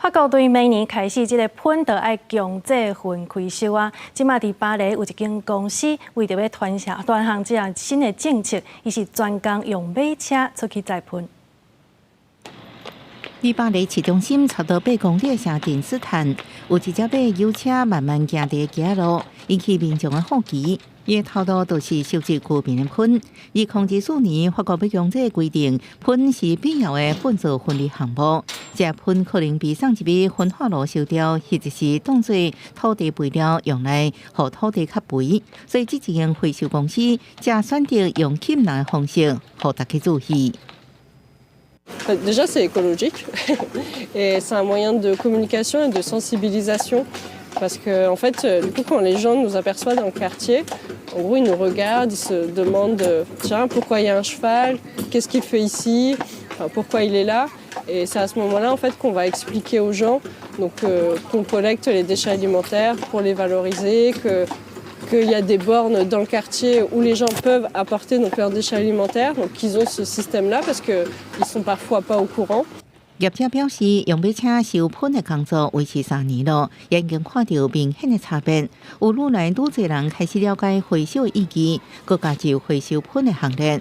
法國對明年開始，這个糞就愛強制分開收啊！這馬佇巴黎有一間公司為著欲傳下傳行這項新的政策，伊是專工用馬車出去載糞。佇巴黎市中心差不多8公里的城鎮斯坦，有一隻馬油車慢慢行佇街仔路，引起民眾的好奇。伊的頭路就是收集居民的糞。2024年，法國欲強制規定，糞是必要的糞掃分類項目。這糞可能被送入去焚化爐燒掉，或者是當做土地肥料用來予土地較肥。所以，這一間回收公司才選擇用吸人的方式，予大家注意。 Déjà, c'est écologique et c'est un moyen de communication et de sensibilisation parce que, en fait, du coup, quand les gens nous aperçoivent dans le quartier, en gros, ils nous regardent, ils se demandent: tiens, pourquoi il y a un cheval? Qu'est-ce qu'il fait ici? Enfin, pourquoi il est là? Et c'est à ce moment-là, en fait, qu'on va expliquer aux gens, donc, qu'on collecte les déchets alimentaires pour les valoriser, qu'il y a des bornes dans le quartier où les gens peuvent apporter, donc, leurs déchets alimentaires, donc qu'ils ont ce système-là parce qu'ils ne sont parfois pas au courant. 業者表示，用馬車收糞的工作維持3年了，已經看到明顯的差別，有愈來愈濟人開始了解回收的意義，閣加入回收糞的行列。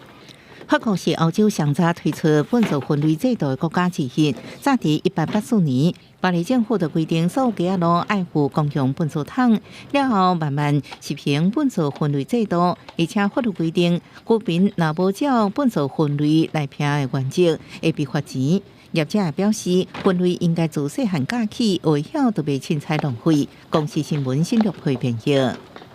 法國是歐洲上早推出糞掃分類制度的國家之一。早佇1884年，巴黎政府就規定所有街仔路愛附公共糞掃桶，了後慢慢實行糞掃分類制度，而且法律規定，居民若無照糞掃分類來撇的原則，會被罰錢。業者也表示，分類應該自細漢教起，會曉就袂凊彩浪費。公視新聞新錄配編譯。